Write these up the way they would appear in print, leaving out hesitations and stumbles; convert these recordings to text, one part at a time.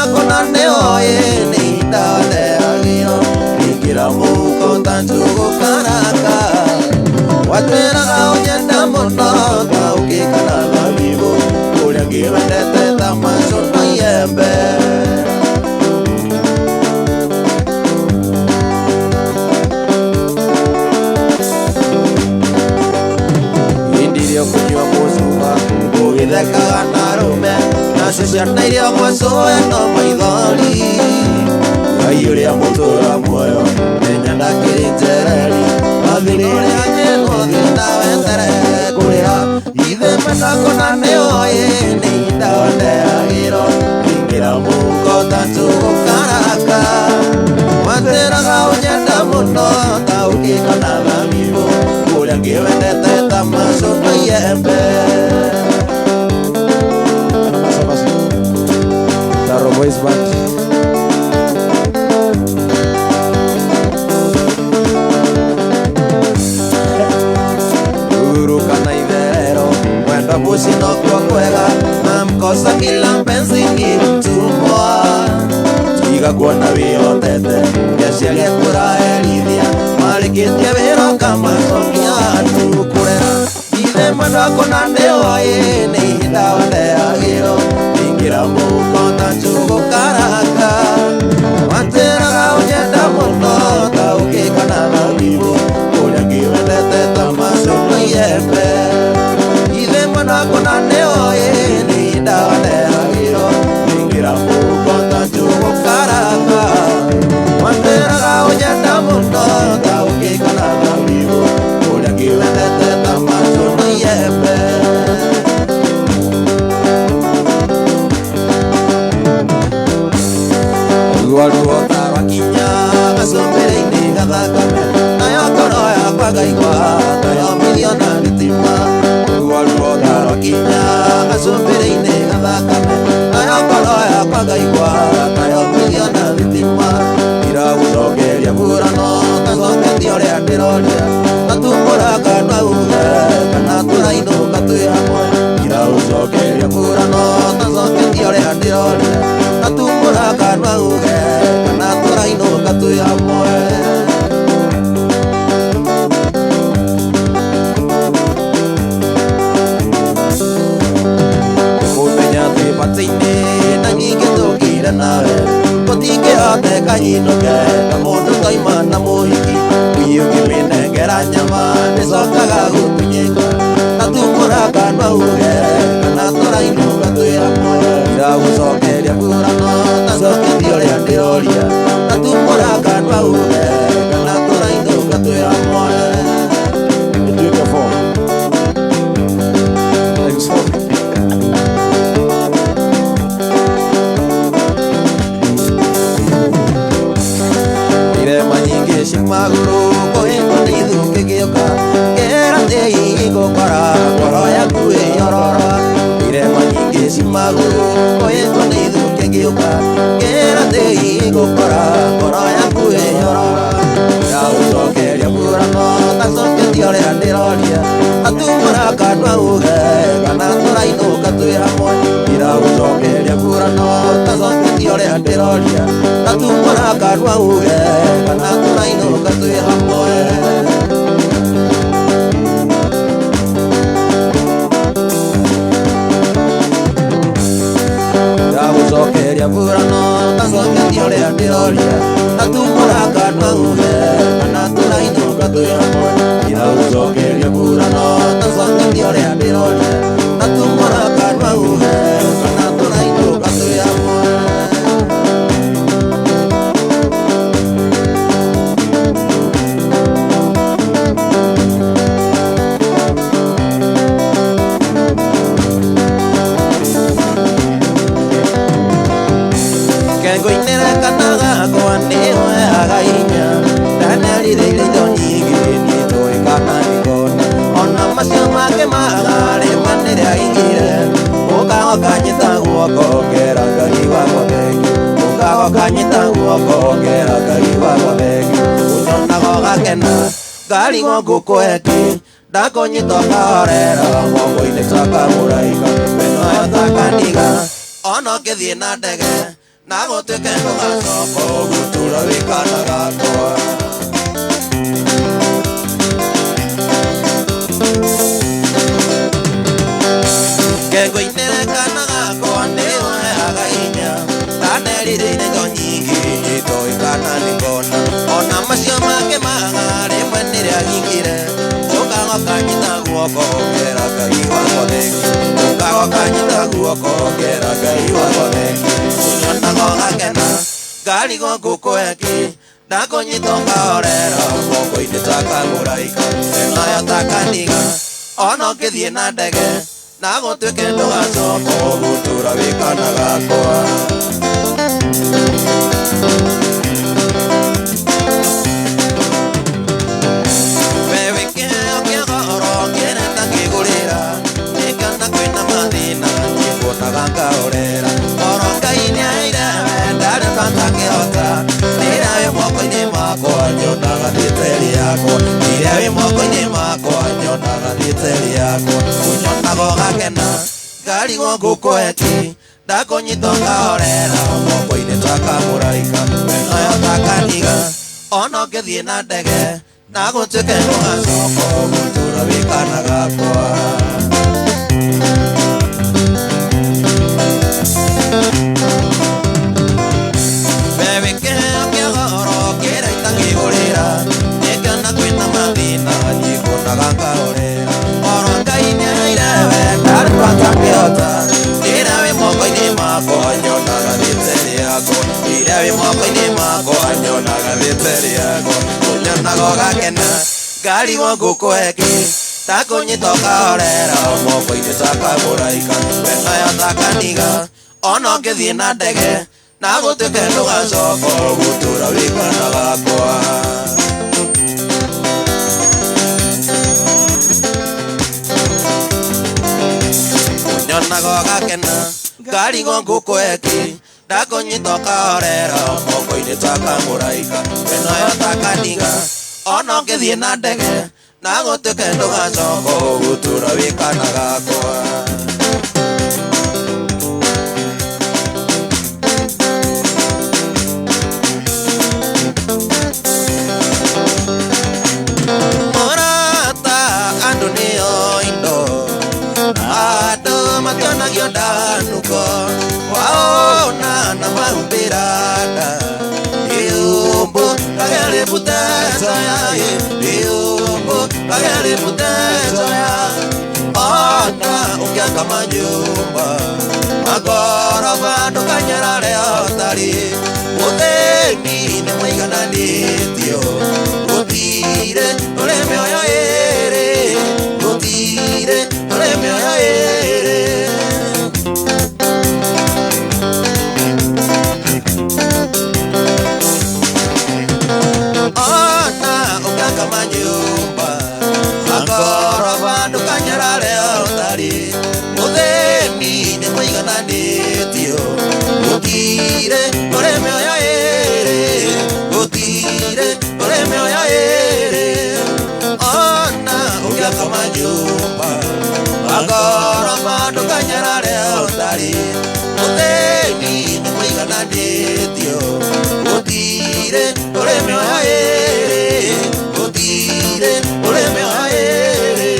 mwendwa kona nĩoĩ nĩ ndaneagĩro ingĩra mũhuko ta njũgũ karanga watwĩraga ũnyenda mũno ta ũkĩkana thabibũ ũrĩa ngĩwendete ta macũna iembe. Hĩndĩ ĩrĩa ũkũnyua mũcuba ũgĩthekaga na arũme nacio ciana iria gwacũe no maithori Ngai ũrĩa mũtũra muoyo menya ndakĩrĩ njereri mathĩna ũrĩa nyĩgũthiĩ na weterere kũrĩha ithe mwendwa kona nĩoĩ nĩ ndaoneagĩro ingĩra mũhuko ta njũgũ karanga watwĩraga ũnyenda mũno ta ũkĩkana thabibũ ũrĩa ngĩwendete ta macũna iembe. Taro Boys Band. Uhuru kana itherero mwendwa mũciĩ nokuo kwega na mkosa kila mpenzi ni mtumwa tiga kuona wĩhotete ngeciaria kũraherithia marĩkĩtie wĩra ũkamacokia kũrera ithe mwendwa kona nĩoĩ nĩ ndaoneagĩro ingĩra mũhuko ta njũgũ karanga watwĩraga ũnyenda mũno ta ũkĩkana thabibũ ũrĩa ngĩwendete ta macũna iembe ithe mwendwa kona nĩoĩ nĩ ndaoneagĩro ingĩra mũhuko ta njũgũ karanga watwĩraga ũnyenda mũno ta ũkĩkana thabibũ ũrĩa ngĩwendete ta macũna iembe. Ruo ruo ta rwakinya gacumbĩrĩ-inĩ gathakame nayo ngoro yakwa ngaigua ta yomithio na thitima ruo ruo ta rwakinya gacumbĩrĩ-inĩ gathakame nayo ngoro yakwa ngaigua ta yomithio na thitima iragũcokeria burano tacoketie ũrĩa ndĩroria natumbũra kanua uge kana tũrainũka twĩ hamwe iragũcokeria burano tacoketie ũrĩa ndĩroria natumbũra kanua uge kana tũrainũka twĩ hamwe. Kũmenya twĩ batĩ-inĩ na nyingĩ tũkire nawe gũtingĩhoteka nyinũke ta mũndũ toima na mũhiki niĩ ũkĩmĩnengera nyama ndĩcokaga gũtunyĩka natumbũra kanua uge kana tũrainũka twĩ hamwe iragũcokeria burano tacoketie ũrĩa ndĩroria natumbũra kanua uge kana tũrainũka twĩ hamwe. Ituĩke 4 times 4. Irema nyingĩ ci magũrũ kũhĩngwo nĩ ithũkĩ gĩũka ngera tĩigũkora ngoro yaku ĩyororo irema nyingĩ ci magũrũ kũhĩngwo nĩ ithũkĩ gĩũka ngera tĩigũkora ngoro yaku ĩyororo ndagũcokeria burano tacoketie ũrĩa ndĩroria atumbũra kanua uge kana tũrainũka twĩ hamwe iragũcokeria burano tacoketie ũrĩa ndĩroria natumbũra kanua uge kana tũrainũka twĩ hamwe. Ndagũcokeria burano tacoketie ũrĩa ndĩroria natumbũra kanua uge kana tũrainũka twĩ hamwe iragũcokeria burano tacoketie ũrĩa ndĩroria natumbũra kanua uge kana tũrainũka twĩ hamwe. Kengo-inĩ kana gakwa nĩoyaga inya ndanerirĩire indo nyingĩ niĩ njũĩ kana nĩngona ona macio mangĩ magarĩ manĩrĩa aingĩre ũkagoka nyita guoko ngera Ngai wakwa thengiũ ũkagoka nyita guoko ngera Ngai wakwa thengiũ ũnyonaga ũgakena ngarigwo ngũkũhe kĩ ndakũnyita ũkahorera moko-inĩ ta kamũraika wenoyo ta kandiga ona ũngĩthiĩ na ndege Na gũtuĩke ndũgacoka ũgũtũra wĩ kana gakwa. Kengũinĩre kana gakwa nĩũheaga hinya. Ndanerirĩire indo nyingĩ itoĩ kana nĩngona. Ona macio mangĩ maga rĩmwe nĩrĩahingire. Ũkaga ũkanyita guoko ngera Ngai wakwa thengiũ. Ũkaga ũkanyita guoko ngera Ngai wakwa thengiũ. Ũnyonaga ũgakena ngarigwo ngũkũhe kĩ. Ndakũnyita ũkahorera moko-inĩ ta kamũraika. Nayo ta kaniga ona ũngĩthiĩ na ndege. Na gũtuĩke ndũgacoka ũgũtũra wĩ kana gakwa. We wĩ kĩheo kĩa goro kĩrĩa ndangĩgũrĩra. Nĩngana kwĩna mathĩna njiguonaga ngahorera. Oro Ngai nĩaheire we ndarĩ batangĩhota. Rĩrĩa wĩ moko-inĩ makwa nyonaga thiĩte yakwa. Rĩrĩa wĩ moko-inĩ makwa nyonaga thiĩte yakwa. Ũnyonaga ũgakena ngarigwo ngũkũhe kĩ. Ndakũnyita ũkahorera moko-inĩ ta kamũraika. Nayo ta kaniga ona ũngĩthiĩ na ndege. Na gũtuĩke ndũgacoka ũgũtũra wĩ kana gakwa. We wĩ kĩheo kĩa goro kĩrĩa itangĩgũrĩra. Nĩngana kwĩna mathĩna njiguonaga ngahorera. Oro Ngai nĩaheire we ndarĩ batangĩhota. Rĩrĩa wĩ moko-inĩ makwa nyonaga thiĩte yakwa. Rĩrĩa wĩ moko-inĩ makwa nyonaga thiĩte yakwa. Ũnyonaga ũgakena ngarigwo ngũkũhe kĩ. Ndakũnyita ũkahorera moko-inĩ ta kamũraika. We nayo ta kaniga ona ũngĩthiĩ na ndege. Na gũtuĩke ndũgacoka ũgũtũra wĩ kana gakwa. Ũnyonaga ũgakena ngarigwo ngũkũhe kĩ. Ndakũnyita ũkahorera moko-inĩ ta kamũraika. We nayo ta kaniga ona ũngĩthiĩ na ndege. Na gũtuĩke ndũgacoka ũgũtũra wĩ kana gakwa. Mũrata andũ nĩo indo. Andũ mationagio ndanũko. Waona na mahumbĩra nda. Ĩũmbũ kagere buteta ya ĩũmbũ kagere buteta ya. Ona ũngĩaka manyũmba magoroba ndũkanyarare ũtarĩ. Mũthĩni nĩ mũigananĩtio. Gũtirĩ ũrĩ mĩoyo ĩrĩ. Gũtirĩ ũrĩ mĩoyo ĩrĩ. Ona ũngĩaka manyũmba magoroba ndũkanyarare ũtarĩ. Mũthĩni nĩ mũigananĩtio. Gũtirĩ ũrĩ mĩoyo ĩrĩ. Gũtirĩ ũrĩ mĩoyo ĩrĩ. Ona ũngĩaka manyũmba magoroba ndũkanyarare ũtarĩ. Mũthĩni nĩ mũigananĩtio. Gũtirĩ ũrĩ mĩoyo ĩrĩ. Gũtirĩ ũrĩ mĩoyo ĩrĩ.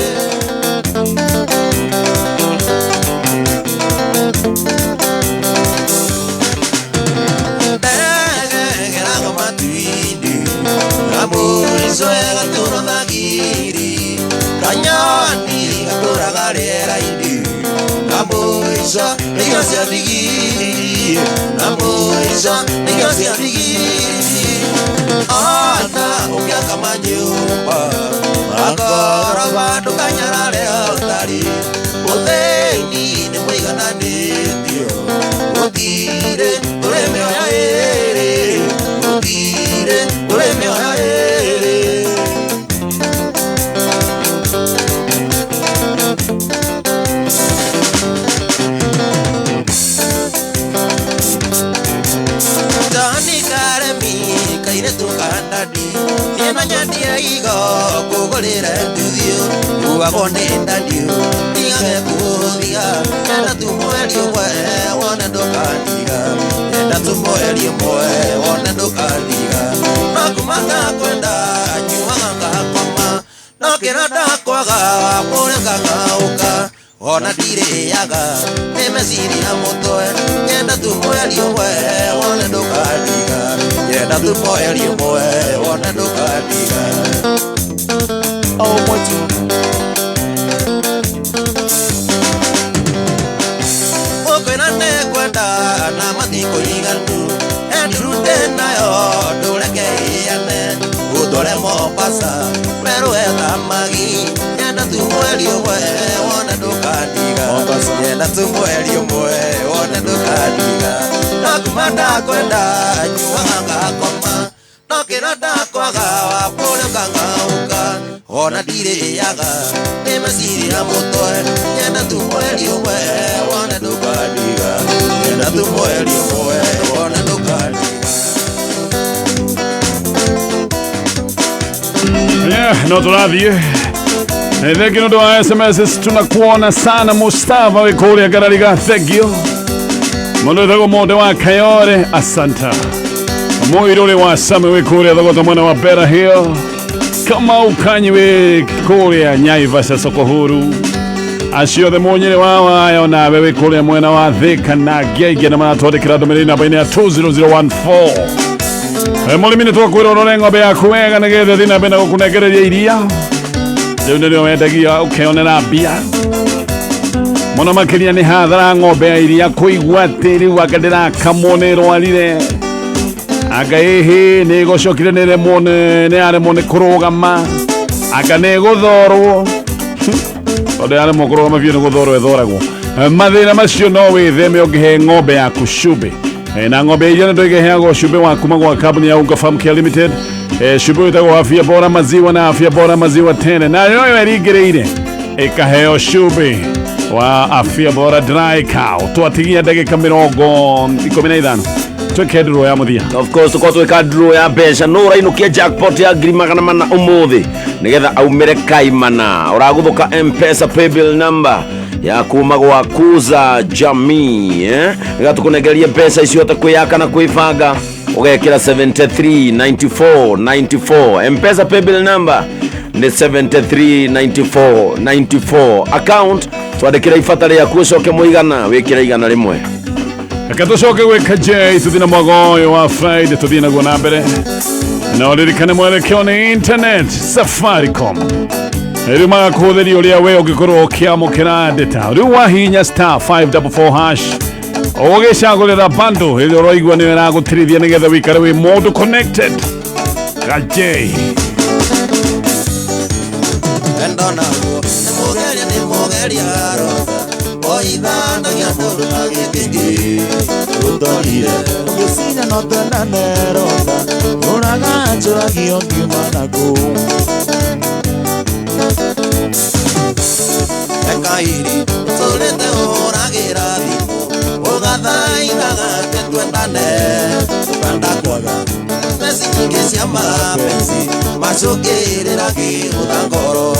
Ndegegeraga matu-inĩ na mũico ĩgatũra thagiri. Kanyoni gatũraga rĩera-inĩ na mũico nĩkĩo cia thigiri. Na mũico nĩkĩo cia thigiri. Ona ũngĩaka manyũmba magoroba ndũkanyarare ũtarĩ. Mũthĩni nĩ mũigananĩtio. Gũtirĩ ũrĩ mĩoyo ĩrĩ. Gũtirĩ ũrĩ mĩoyo ĩrĩ. Johnny Karemi kairĩtu ka ndadi. Niĩ no nyendie igo kũgũrĩre nduthi. Kuagwo nĩ ndandiũ ndigage kũhũthia Enda tu mweri ũmwe wone ndũkandiga Enda tu mweri ũmwe wone ndũkandiga No kuma ndakwenda nyuaga ngakoma No kĩra ndakwaga kũrĩa ngang'aũka Ona ndirĩaga nĩ meciria mũtwe Nyenda tu mweri ũmwe wone ndũkandiga Nyenda tu mweri ũmwe wone ndũkandiga Oh, mwetu. Ũkwĩra nĩngwenda na matikũiganu Endurute nayo ndũreke ĩyane Ũtware Mombasa werũe thamaki Nyenda tu mweri ũmwe wone ndũkandiga Mombasa. Nyenda tu mweri ũmwe wone ndũkandiga No kuma ndakwenda nyuaga ngakoma No kĩra ndakwaga wapũrĩ ũkang'aũka Ona ndirĩaga nĩ meciria mũtwe Nyenda tu mweri ũmwe wone ndũkandiga Nyenda tu mweri ũmwe wone ndũkandiga Yeah, no tũrathiĩ. Thank you nĩ ũndũ wa SMS tunakuona sana Mustafa wĩ kũrĩa Ngarariga thank you. Mũndũ wĩtagwo Monde wa Kayore asanta. Mũirũrĩ wa Same wĩ kũrĩa Thogota mwena wa Bera Hill. Kamau Kanyi wĩ kũrĩa Nyaivasha soko huru. Acio othe mũnyĩrĩ wa wayo nawe wĩ kũrĩa mwena wa Thika na ngĩ na maratwandĩkĩra ndũmĩrĩri namba-inĩ ya 20014. Mũrĩmi nĩ twakwĩra ũrore ng'ombe yaku wega nĩgetha ĩthiĩ na mbere na gũkũnengereria iria rĩu nĩrĩo wendagia ũkeonera mbia mũno makĩria nĩ hathara ng'ombe ya iria kũigua atĩ rĩu anga ndĩrakamwo nĩ ĩrwarire anga ĩhĩ nĩ ĩgũcokire nĩ ĩremwo nĩ yaremwo nĩ kũrũgama anga nĩ ĩgũthorwo tondũ yaremwo kũrũgama biũ nĩ gũthorwo ĩthoragwo. Mathĩna macio no wĩtheme ũngĩhe ng'ombe yaku cumbĩ. Na ng'ombe ya iria nĩ ĩheagwo cumbĩ wa kuma gwa kambuni ya Unga Farm Care Limited. Cumbĩ wĩtagwo Afya Bora Maziwa na Afya Bora Maziwa Tene nayo yo ĩringĩrĩire ĩkaheo cumbĩ wa Afya Bora Dry Cow. Twatigia ndagĩka 15 twĩke ndũrũ ya mũthia. Of course tukorwo twĩka draw ya mbeca no ũrainũkia jackpot ya 400,000 ũmũthĩ nĩgetha aumĩre kaimana ũragũthũka Mpesa paybill number ya kuma gwa Kuza Jamii nĩgetha tũkũnengerie mbeca icio hote kwĩyaka na kwĩbanga ũgekĩra 73 94 94 Mpesa paybill number nĩ 73 94 94 account twandĩkĩra ibata rĩaku ũcoke mũigana wĩkĩre 100. Reke tũcoke gwĩka J tũthiĩ na mwago ũyũ wa Friday tũthiĩ naguo na mbere na ũririkane mwerekeo nĩ internet Safaricom rĩu magakũhũthĩria ũrĩa we ũngĩkorwo ũkĩamũkĩra data rĩu wahihinya star 544 hash ũgĩcagũrĩra bundle ĩrĩa ũraigua nĩyo ĩragũtirithia nĩgetha wĩikare wĩ mũndũ connected Gajei. Wendo naguo nĩ mũgeria nĩ mũgeria rosa Oithanagia mũndũ na gĩkĩngĩ Ũtorire ũgĩciria no twendane rosa ũraga njũragio ngiuma naku Ekairi tũrĩte ũragĩra thimũ ũgathaithaga atĩ twendane kwenda kwaga meci nyingĩ cia mapenzi macũngĩrĩra ngĩgũtha ngoro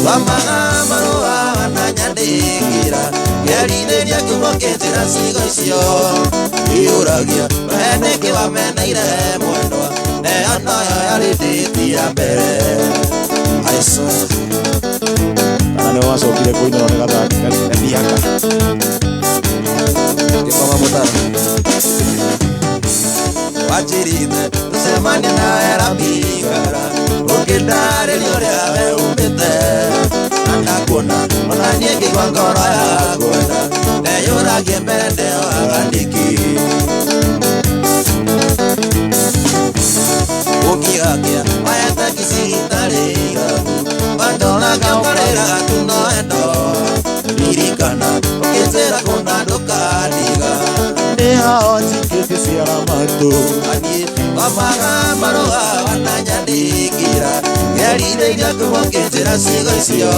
Twamaga marũa na nyandĩkĩra ngerirĩria kiugo kĩnjĩra ciugo icio iyũragia we nĩkĩ wameneire mwendwa neyo noyo yarĩ ndĩti ya mbere I swear kana nĩwe wacokire kũinĩrwo nĩ gathiaka Ngĩkoma mũtaro wanjĩrĩte tũcemanie nawe rambigara ũkĩndarĩria ũrĩa we umĩte na ndakuona ona niĩ ngĩigua ngoro ya kwenda ndeyũragie mbere ndeyohaga nĩkĩ ũkĩgakia wayete kicitarĩ igaku wandoraga ũkarĩraga tu no endo ririkana ũkĩnjĩra kũna ndũkandiga nĩhao njikĩtie ciara matũ Aniĩ twamaga marũa wananyandĩkĩra ngerirĩria kuo ngĩnjĩra ciugo icio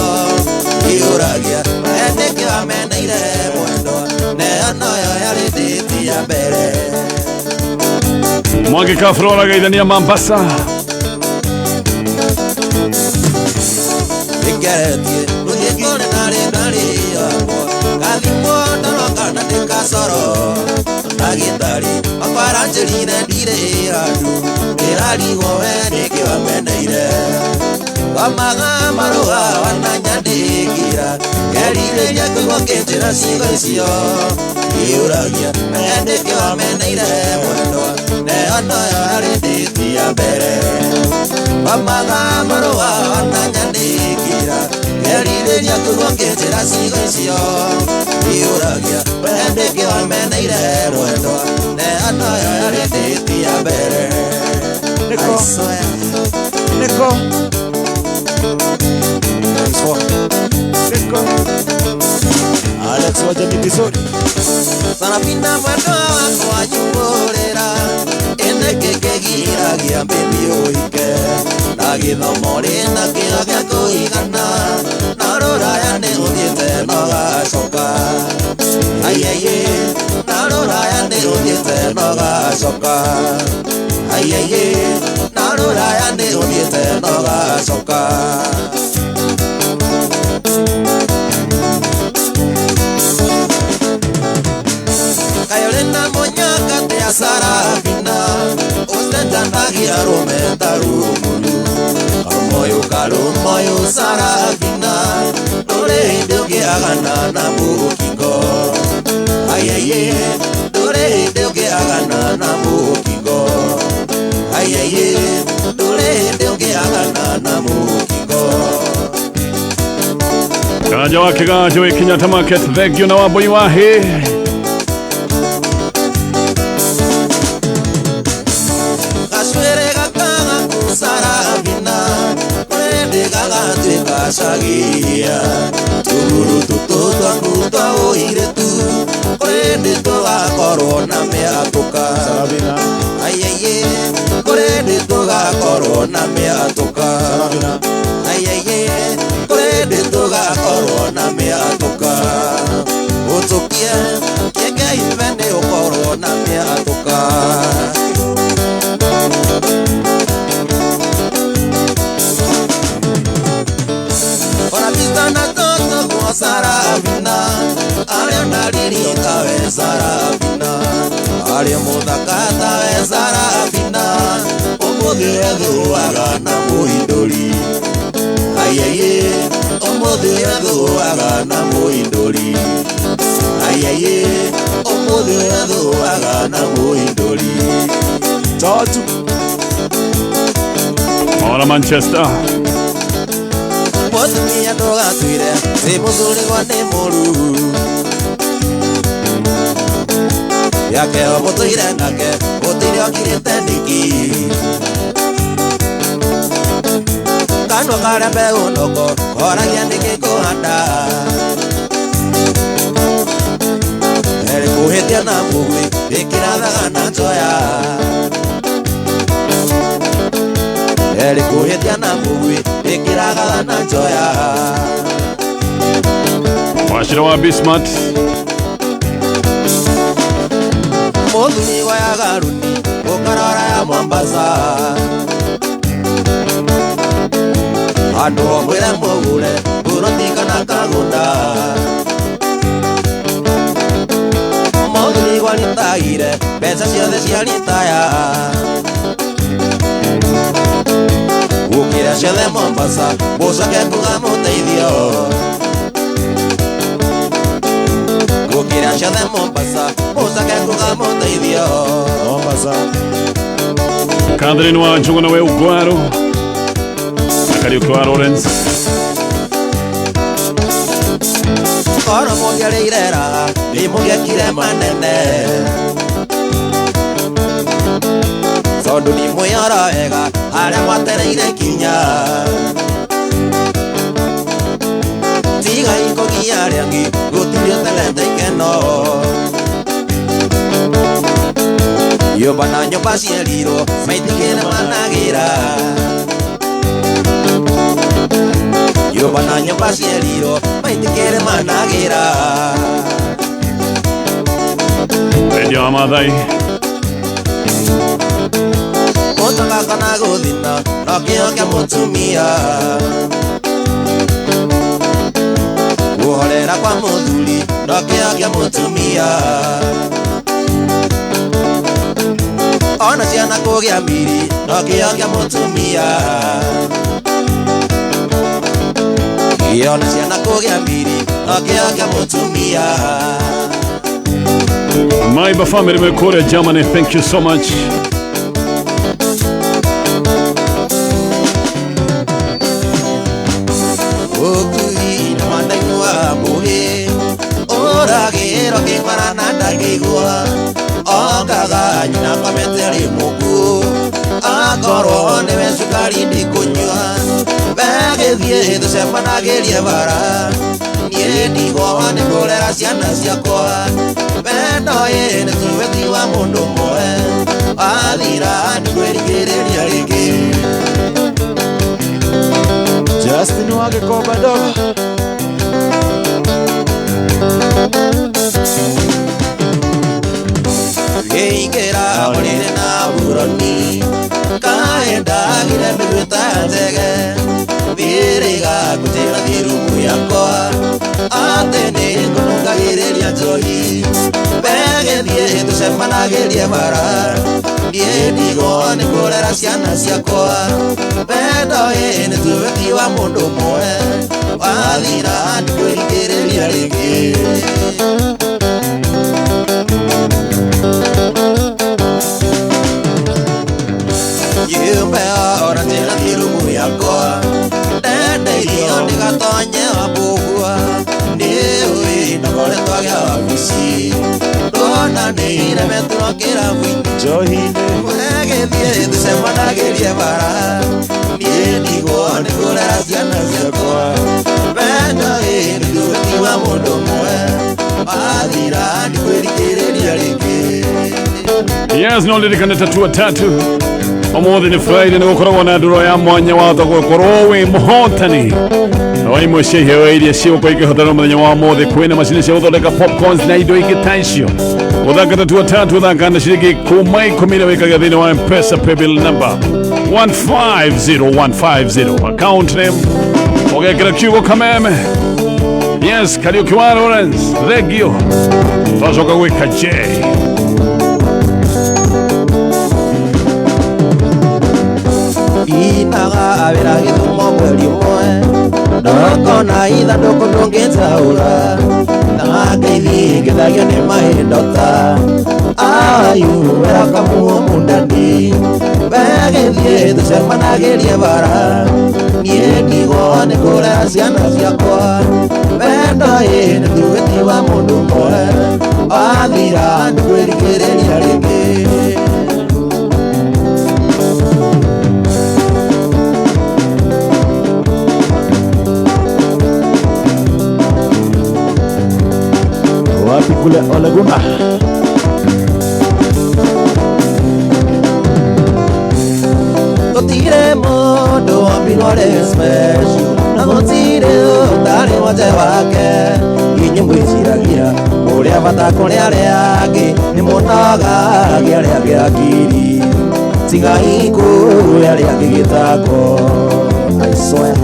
iyũragia we nĩkĩ wameneire mwendwa neyo noyo yarĩ ndĩti ya mbere Mwangi Kafro aragaithania Mombasa. Ngeretie gũthiĩ kũrĩ narĩ narĩ yakwa Gathimwo ndorwo kana ndĩ kacoro Ndagĩtarĩ wakwa aranjĩrire ndirĩ handũ Ndĩrarigwo we nĩkĩ wameneire Ngomaga marũa wananyandĩkĩra Ngerirĩria kũigua ũkĩnjĩra ciugo icio Ngĩũragia we nĩkĩ wameneire mwendwa Neono yarĩ ndĩti ya mbere Ngomaga marũa wananyandĩkĩra Ngerirĩria kũigua ũkĩnjĩra ciugo icio Ngĩũragia we nĩkĩ wameneire mwendwa Neono yarĩ ndĩti ya mbere Niko. I swear. Niko. Thanks for Niko. Alex wa Jamii. Sarafina mwendwa wakwa nyumũrĩra Ĩnĩkĩ kĩgiragia baby ũhike Na gĩthomo rĩ na kĩo gĩa kũigana Na rũraya nĩ ũthiĩte na ũgacoka Aiaiĩ Na rũraya nĩ ũthiĩte na ũgacoka Aiaiĩ Na rũraya nĩ ũthiĩte na ũgacoka Kayole na munyaka te Sarafina Utetanagia rume tarumulu Karumoyo karumoyo Sarafina Ndũrĩ hĩndĩ ũngĩagana na mũkingo Aiaiĩ Ndũrĩ hĩndĩ ũngĩagana na mũkingo Aiaiĩ Ndũrĩ hĩndĩ ũngĩagana na mũkingo Kanja wa Kiganjo wĩ Kenyatta Market thank you na Wambui Wahi Gacwere gakaga Sarafina Kũrĩ hĩndĩ gagatuĩka cagia Tũgũrũ tũtũ twaku twa ũirĩtu Kũrĩ hĩndĩ tũgakorwo na mĩatũka Sarafina. Aiaiĩ Kũrĩ hĩndĩ tũgakorwo na mĩatũka Sarafina. Aiaiĩ Kũrĩ hĩndĩ tũgakorwo na mĩatũka Ũtũkie kĩenge ibe nĩ ũkorwo na mĩatũka Ora na toto kwa Sarafina Arĩa ndariri tawe Sarafina Arĩa mũthaka tawe Sarafina Ũmũthĩ ethũaga na mũhindũri Aiaiĩ Ũmũthĩ ethũaga na mũhindũri Aiaiĩ Ũmũthĩ ethũaga na mũhindũri Tatu. Ora Manchester Mũtumia ndũgatuire Thĩ mũthuri nĩ mũru Yake ũmũtũire nake Gũtirĩ okirĩte nĩkĩ Kanua karĩa mbegũ noko Koragia nĩkĩ kũhanda Erĩ kũhĩtia na mũgwĩ Ĩkĩrathaga na njoya Erĩ kũhĩtia na mũgwĩ Ĩkĩrathaga na njoya Wachira wa Bismart Mũthuri wa ya Garuni ũkarora ya Mombasa Andũ omwĩre mũgũre buroti kana kagũnda Mũthuri gwa ritagire mbeca ciothe cia ritaya Gũkĩra ciothe Mombasa mũcoke kuga mũteithio Gũkĩra ciothe Mombasa mũcoke kuga mũteithio Mombasa. Catherine wa Njuguna we Ugwaro na Kariuki wa Lawrence Korwo mũngĩarĩire raha nĩ mũgĩakire manene Tondũ nĩ mwĩoro wega harĩa mwatereire kinya Tigai kũgia arĩa angĩ gũtirĩ ũtendete ikeno Nyũmba na nyũmba cierirwo maitikĩre managĩra Nyũmba na nyũmba cierirwo maitikĩre managĩra Endia wa Mathai Mũtoka kana gũthina no kĩo kĩa mũtumia Kũrera kwa mũthuri no kĩo kĩa mũtumia. Ona ciana kũgĩa miri no kĩo kĩa mũtumia. Ona ciana kũgĩa miri no kĩo kĩa mũtumia. Maiba family mekore Germany, thank you so much. Akorwo nĩwe cukari ndikũnyua begĩthiĩ tũcemanagĩrie bara niĩ ndigwo nĩ kũrera ciana ciakwa wendo ĩ nĩ tuwe wa mũndũ ũmwe wathira ndikwĩrigĩrĩria rĩngĩ. Justin wagĩkomba ndogo. Ingĩra ũrĩrĩ na buroni kaendagire mĩguĩ ta njege thĩrĩga kũnjĩra thirumu yakwa atĩ nĩngũnungagĩrĩria njohi begĩthiĩ tũcemanagĩrie bara niĩ ndigwo nĩ kũrera ciana ciakwa wendo ĩ nĩ tuwe ti wa mũndũ ũmwe wathira ndikwĩrigĩrĩria rĩngĩ. Yakwa ndendeirio ndigatonye wambũgua nĩũĩ ndakoretwo agĩa wabici ndonanĩire meturwo kĩrabu-inĩ njohi-inĩ wegĩthiĩ tũcemanagĩrie bara niĩ ndigwo nĩ kũrera ciana ciakwa wendo ĩ nĩ tuwe ti wa mũndũ ũmwe wathira ndikwĩrigĩrĩria rĩngĩ. Yes, no lirikane tatua tatu Omothi nĩ Friday nĩ gũkoragwo na ndũro ya mwanya wahota gũkorwo wĩ mũhotani wa imwe cia iheo iria cigũkorwo ikĩhotanwo mũthenya wa ũmũthĩ. Kwĩna macini cia gũthondeka popcorns na indo ingĩ ta icio. Gũthaka tatua tatu ũthaka na ciringi kuma ikũmi na wĩkagia thĩinĩ wa M-Pesa paybill number 150150 account name ũgekĩra kiugo Kameme. Yes, Kariuki wa Lawrence thengio twacoka gwĩka J. Inaga wĩra gĩthumo mweri ũmwe ndokona ithandũkũ ndũngĩnjaũra na ngeithi ngĩthagio nĩ mahĩndota ayu wĩra kamuo mundani wegĩthiĩ tũcemanagĩrie bara niĩ ndigwo nĩ kũrera ciana ciakwa wendo ĩ nĩ tuwe ti wa mũndũ ũmwe wathira ndikwĩrigĩrĩria rĩngĩ. Wapi kule Oleguna. Gũtirĩ mũndũ wombirwo arĩ special na gũtirĩ ũtarĩ wonje wake inyuĩ mwĩciragia ũrĩa bata kũrĩ arĩa angĩ nĩ mũnogagia arĩa angĩ akiri tigai kũhe arĩa angĩ gĩtako. I swear.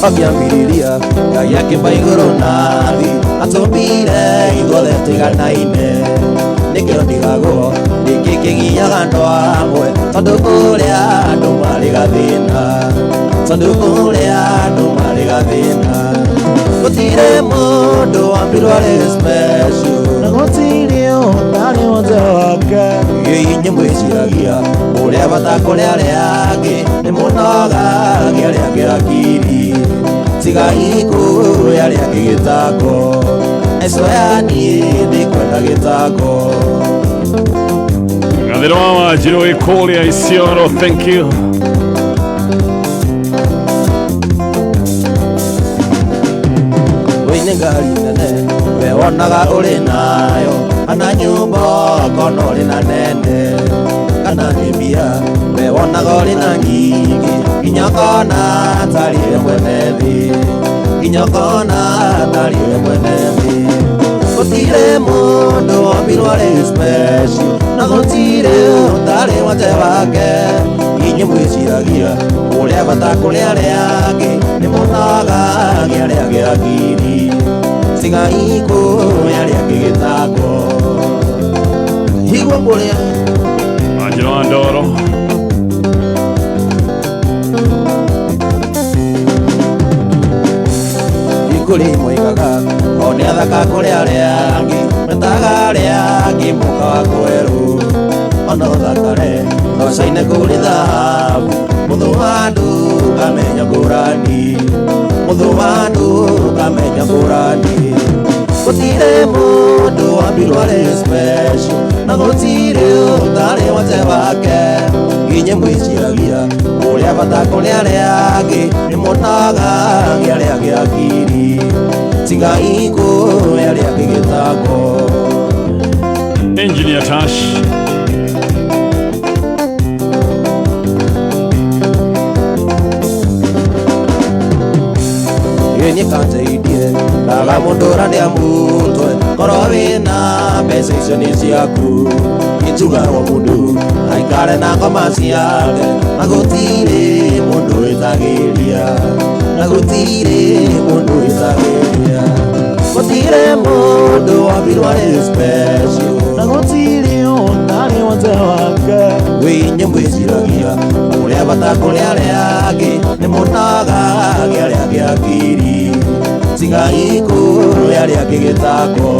Akĩambĩrĩria Ngai akĩmba igũrũ na thĩ atũmbire ithuothe tũiganaine nĩkĩo ndigagwo nĩkĩ kĩgiaga andũ amwe tondũ kũrĩa andũ marĩ gathĩna tondũ kũrĩa andũ marĩ gathĩna gũtirĩ mũndũ wambirwo arĩ special na gũtirĩ ũtarĩ wonje wake inyuĩ mwĩciragia ũrĩa bata kũrĩ arĩa angĩ nĩ mũnogagia arĩa angĩ akiri tigai kũhe arĩa angĩ gĩtako ecoya niĩ ndikwenda gĩtako. Gathero wa Wanjiru wĩ kũrĩa Isiolo, thank you. Wĩine ngari nene we wonaga ũrĩ nayo kana nyũmba ũkona ũrĩ na nene kana nĩ mbia we wonaga ũrĩ na nyingĩ nginya ũkona tarĩ we mwene thĩ nginya ũkona tarĩ we mwene thĩ gũtirĩ mũndũ wombirwo arĩ special na gũtirĩ ũtarĩ wonje wake Inyuĩ mwĩciragia ũrĩa bata kũrĩ arĩa angĩ nĩ mũnoga arĩa angĩ akiri tigai kũhe arĩa angĩ gĩtango igua kũrĩa Angelo Andoro. Ikũrĩ moigaga o nĩ athaka kũrĩ arĩa angĩ metaga arĩa angĩ mũka wa kwerũ ona ũthakare no caine kũrĩ thahabu mũthũ wa andũ kamenya ngũrani mũthũ wa andũ kamenya ngũrani gũtirĩ mũndũ wambirwo arĩ special na gũtirĩ ũtarĩ wate wake inyuĩ mwĩciragia ũrĩa bata kũrĩ arĩa angĩ nĩ mũnoga arĩa angĩ akiri tigai kũhe arĩa angĩ gĩtango. Engineer Tash. Ĩĩ kanjeidie ndaga mũndũ ũrarĩa mũtwe korwo wĩna mbeca icio nĩ ciaku injugarwo mũndũ aikare na ngoma ciake na gũtirĩ mũndũ wĩtagĩria na gũtirĩ mũndũ wĩtagĩria gũtirĩ mũndũ wambirwo arĩ special na gũtirĩ ũtarĩ wate wake wĩinyuĩ mwĩciragia ũrĩa bata kũrĩ arĩa angĩ nĩ mũnoga arĩa angĩ akiri tigai kũhe arĩa angĩ gĩtango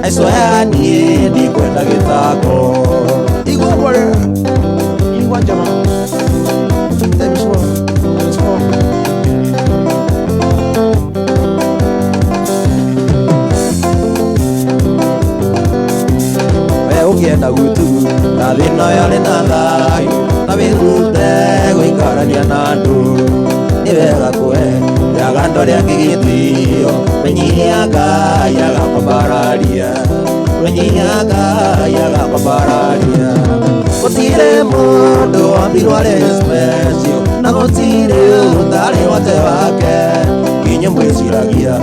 aicoya niĩ ndikwenda gĩtango igua kũrĩa igua njama times four times four. We ũkĩenda gutu na thĩna yarĩ na thayũ na wĩrute gũikarania na andũ nĩ wega kũhe yaga andũ arĩa angĩ gĩtĩo menyihia Ngai agakwambararia menyihia Ngai agakwambararia gũtirĩ mũndũ wambirwo arĩ special na gũtirĩ ũtarĩ wate wake inyuĩ mwĩciragia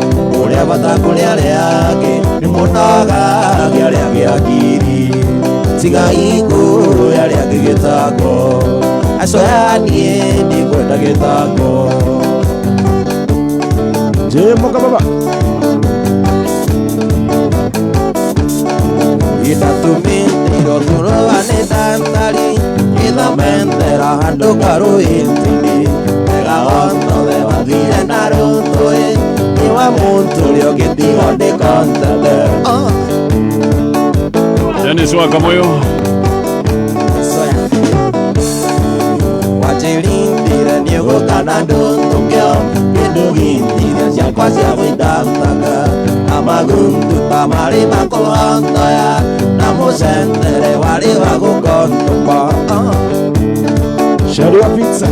ũrĩa bata kũrĩ arĩa angĩ nĩ mũnoga arĩa angĩ akiri tigai kũhe arĩa angĩ gĩtango acoya niĩ ndikwenda gĩtango. Je moka baba Indatumindiro turũane tantari ithomendera handũ karũĩtini wega ontothe wathire na rũtũĩ nĩ wa muntu ũrĩa ũngĩtigwo nĩ kontete. Dennis Wakamoyo. Wachirindire nĩ ũgũka na ndũtũkĩo kĩndũ gĩtire ciakwa cia gũitataka na magundu ta marĩ makũhontoya na mũcentere warĩ wa gũkontũkwo. Shari wa pizza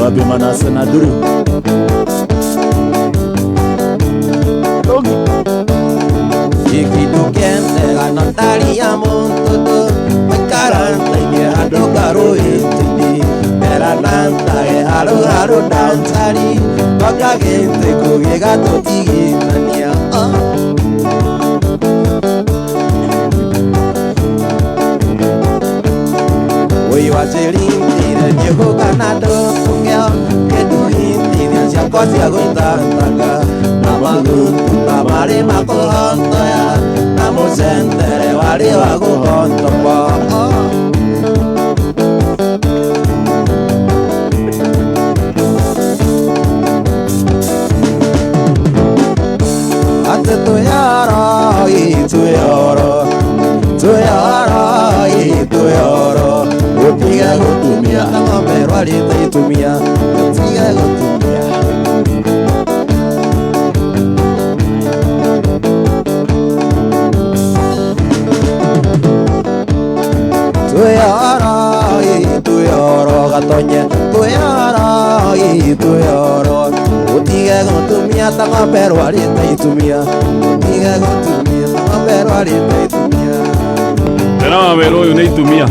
wapi Manase na Duru Dogi Ikindu kĩendega no ndari ya mũntũndũ maikarantainie handũ karũĩtini meranantage haru haru ndauntari twakagĩte kũgĩga tũtigithania. Wĩ wachirindire nĩũgũka na ndũtũkĩo kĩndũ gĩtire ciakwa cia gũitataka na magundu ta marĩ makũhontoya na mũcentere warĩ wa gũhontokwo. Atĩ twĩyoro ĩ twĩyoro twĩyoro ĩ twĩyoro gũtige gũtumia ta ng'ombe ĩrwarĩte itumia gũtige gũtumia. Twĩyoro ĩ twĩyoro gatonye twĩyoro ĩ twĩyoro gũtige gũtumia ta ng'ombe ĩrwarĩte itumia gũtige gũtumia ta ng'ombe ĩrwarĩte itumia. Tena wa wĩra ũyũ nĩ itumia.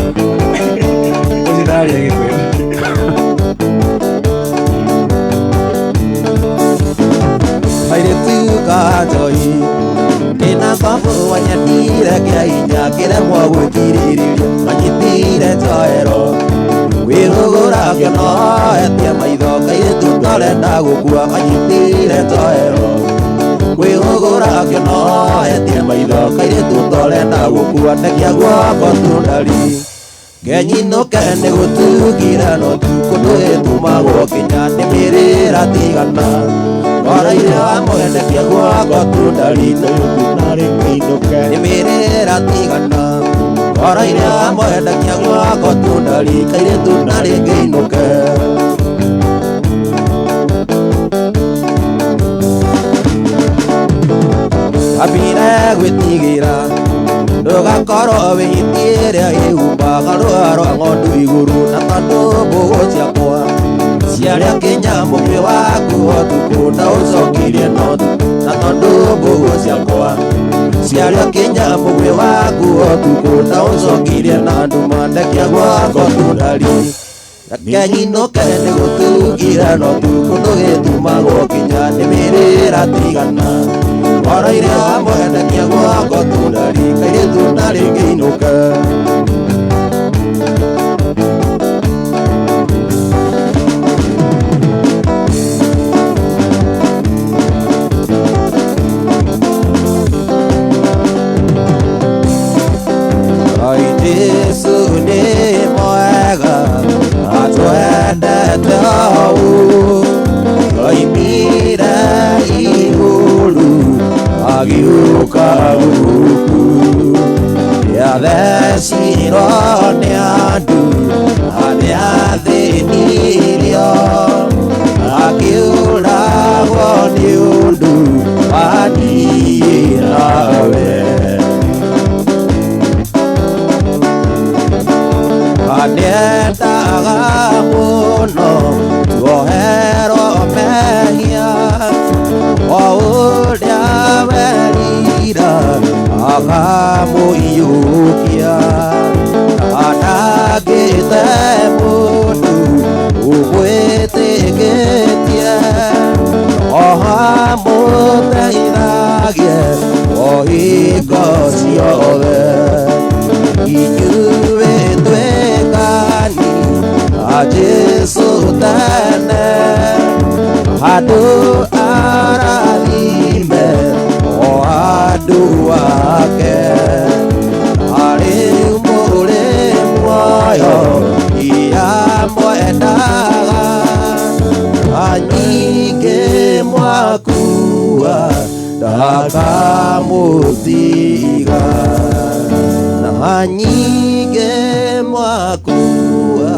Ũcio ndaria Gĩkũyũ. Airĩtu kanjoi ndĩna ngombo wanyendire kĩa hinya kĩremwo gwĩtirĩrĩria manyitire njoero wĩrũ Kwĩhũgũra kĩonoetie maitho kairĩtu torenda gũkua kanyitire njohero. Kwĩhũgũra kĩonoetie maitho kairĩtu torenda gũkua ndekia guoko tundari. Ngenyinũke nĩ gũtugire no tukũ ndũgĩtumagwo kinya nĩ mĩrĩra tigana. Ngoroire wa mwendekia guoko tundari nĩ mĩrĩra tigana. Ngoroire wa mwendekia guoko tundari kairĩtu narĩ ngĩinũke. Ambire gwĩtigĩra ndũgakorwo wĩhĩtie ĩrĩa ĩhumbaga rũa rwa ng'ondu igũrũ na tondũ mbũgũ ciakwa ciarĩa kinya mũgwĩ waku ũtukũ ndaũcokirie na ũtukũ na tondũ mbũgũ ciakwa ciarĩa kinya mũgwĩ waku ũtukũ ndaũcokirie na nduma ndekia gwako tundari. Reke nyinũke nĩ gũtugire no tukũ ndũgĩtumagwo kinya nĩ mĩrĩra tigana. Ngoroire wa mwendekia gwako tundari kairĩtu narĩ ngĩinũke. Ai Jesu nĩ mwega atwendete ũũ oimire igũrũ agĩũka gũkũ nĩathecirwo nĩ andũ nĩathĩnirio akĩũragwo nĩ ũndũ wa niĩ nawe. Anendaga mũno tuoherwo mehia o ũrĩa werira akamũiyũkia ndangĩte mũndũ ũmwĩtĩkĩtie o amũteithagie o hingo ciothe. Inyuĩ twĩkani a Jesũ tene andũ arathime o andũ ake arĩu mũrĩ muoyo ia mwendaga anyingĩ mwakua ndakamũtiga na anyingĩ mwakua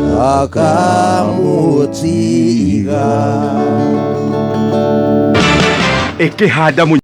ndakamũtiga. Ĩkĩhanda.